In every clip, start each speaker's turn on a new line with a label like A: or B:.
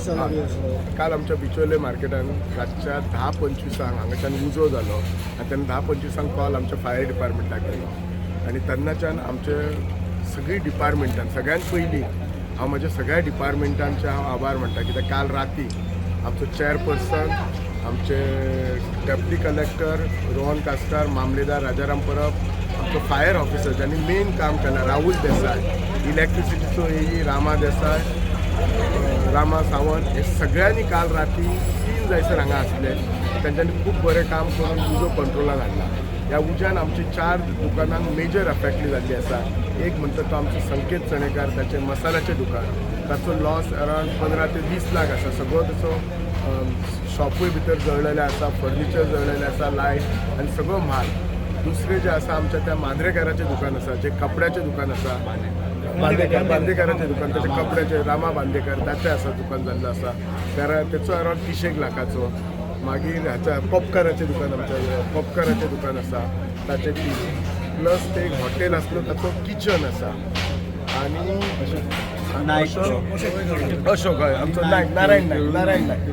A: मसाला बी असो.
B: काल आमच्या बिचोले मार्केटान रातच्या 10:25 हांगाच्यान उजो जालो आनी तेन्ना 10:25 कॉल आमच्या फायर डिपार्टमेंटाक गेलो आनी तेन्नाच्यान आमचे सगळीं डिपार्टमेंटान, सगळ्यांत पयलीं हांव म्हज्या सगळ्या डिपार्टमेंटांचे हांव आभार मानता, कित्याक काल राती आमचो चॅरपर्सन, आमचे डेप्युटी कलेक्टर रोहन कास्कार, मामलेदार राजाराम परब, आमचो फायर ऑफिसर ज्यांनी मेन काम केलां राहुल देसाय, इलेक्ट्रिसिटीचो एई रामा देसाय, रामा सावंत, हे सगळ्यांनी काल राती 3 जायसर हांगा आसले. तेंच्यांनी खूब बरें काम करून उजो कंट्रोलान हाडला. ह्या उज्यान आमची चार दुकानांक मेजर अफेक्टली जाल्ली आसा. एक म्हणटा तो आमचो संकेत चणेकार, ताचें मसाल्याचें दुकान, ताचो लॉस अरावंड 15 ते 20 लाख आसा. सगळो ताचो शॉपूय भितर जळलेलें आसा, फर्निचर जळलेलें आसा, लायट आनी सगळो म्हाल. दुसरें जें आसा, आमच्या त्या मांद्रेकाराचें दुकान आसा, जें कपड्याचें दुकान आसा, बांदेकर, बांदेकाराचें दुकान, ताचें कपड्याचें, रामा बांदेकर, ताचें आसा दुकान जाल्लें आसा, तेचो अरावंड तिशेक लाखाचो. मागीर हाच्या कोपकाराचें दुकान, आमच्या कोपकाराचें दुकान आसा, ताचें 30, प्लस ते एक हॉटेल आसलो ताचो किचन आसा आनी
C: नायक.
B: अशोक, हय, आमचो नायक, नारायण नायक, नारायण नायक,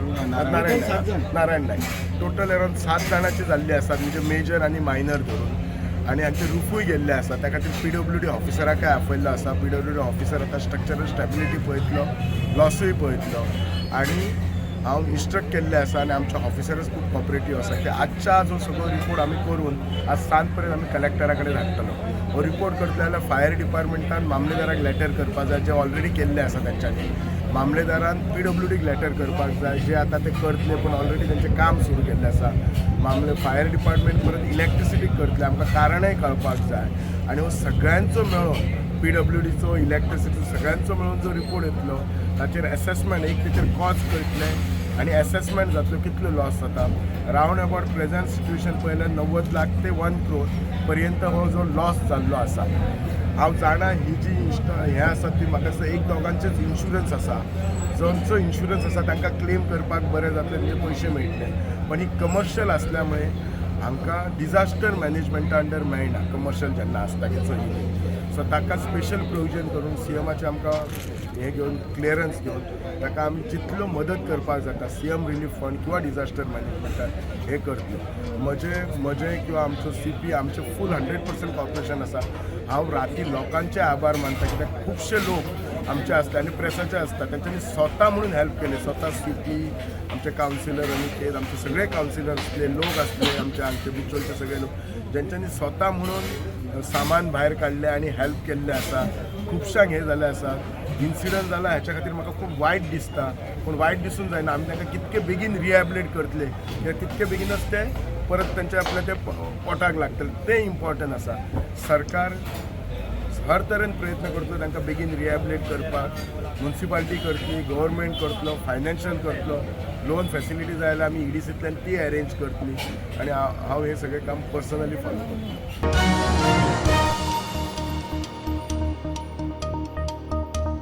B: नारायण नायक, नारायण नायक. टोटल अरावंड सात जाणांची जाल्ली आसात, म्हणजे मेजर आनी मायनर धरून, आनी हांचे रुफूय गेल्ले आसा. त्या खातीर पीडब्ल्यूडी ऑफिसराकय आपयल्लो आसा. पीडब्ल्यूडी ऑफिसर आतां स्ट्रक्चरल स्टेबिलिटी पळयतलो, लॉसूय पळयतलो आनी हांव इन्स्ट्रक्ट केल्लें आसा आनी आमचे ऑफिसरच खूब कॉपरेटीव आसा की आजच्या जो सगळो रिपोर्ट आमी करून आज सांज पर्यंत आमी कलेक्टरा कडेन धाडटलो. हो रिपोर्ट करतले जाल्यार फायर डिपार्टमेंटान मामलेदाराक लेटर करपाक जाय, जे ऑलरेडी केल्ले आसा तेंच्यांनी. मामलेदारान पीडब्ल्यूडीक लेटर करपाक जाय, जे आतां ते करतले, पूण ऑलरेडी तेंचें काम सुरू केल्लें आसा. मामले फायर डिपार्टमेंट परत इलेक्ट्रिसिटीक करतले. आमकां कारणय कळपाक जाय आनी हो सगळ्यांचो मेळोन, पीडब्ल्यूडीचो, इलेक्ट्रिसिटी, सगळ्यांचो मेळून जो रिपोर्ट येतलो ताचेर एसेसमेंट, एक तेचेर कॉज कळटलें आनी एसेसमेंट जातलो कितलो लॉस जाता. रावंड अबाउट प्रेझेंट सिट्युएशन पळयल्यार 90 लाख ते 1 क्रोर पर्यंत हो जो लॉस जाल्लो आसा. हांव जाणा, ही जी इन्स्ट हें आसा ती म्हाका दिसता एक दोगांचेच इन्शुरन्स आसा. जांचो इन्शुरन्स आसा तांकां क्लेम करपाक बरें जातलें, तेंचे पयशे मेळटले, पण ही कमर्शियल आसल्या मुळे हांकां डिझास्टर मॅनेजमेंटा अंडर मेळना. कमर्शियल जेन्ना आसता की चोय, सो ताका स्पेशल प्रोविजन करून सीएमाचें आमकां हें घेवन, क्लियरन्स घेवन ताका आमी जितलो मदत करपाक जाता सीएम रिलीफ फंड किंवा डिझास्टर मॅनेजमेंटान हें करतले. म्हजें किंवा आमचो सीपी, आमचें फूल 100% कॉपरेशन आसा. हांव राती लोकांचे आभार मानता, कित्याक खुबशे लोक आमचे आसता आनी प्रेसाचे आसता, तेंच्यांनी स्वता म्हणून हेल्प केले. स्वता सीपी, आमचे कावन्सिलर अनिकेत, आमचे सगळे कावन्सिलर आसले, लोक आसले, आमचे हांगचे बिचोलचे सगळे लोक, ज्यांच्यांनी स्वता म्हणून सामान भायर काडलें आनी हेल्प केल्लें आसा. खुबश्यांक हें जालें आसा. इन्सिडंट जाला ह्याच्या खातीर म्हाका खूब वायट दिसता, पूण वायट दिसून जायना. आमी तांकां कितके बेगीन रिहॅबिलिटेट करतले कित्याक तितके बेगीनच ते परत तेंच्या आपल्या ते पोटाक लागतले, तें इम्पॉर्टंट आसा. सरकार हर तरेन प्रयत्न करतलो तांकां बेगीन रिहॅबिलिटेट करपाक. मुन्सिपालिटी करतली, गव्हर्मेंट करतलो, फायनान्शियल करतलो, लोन फॅसिलिटी जाय जाल्यार आमी ईडीसींतल्यान ती अरेंज करतली आनी हांव हें सगळें काम पर्सनली फॉलो करतलो.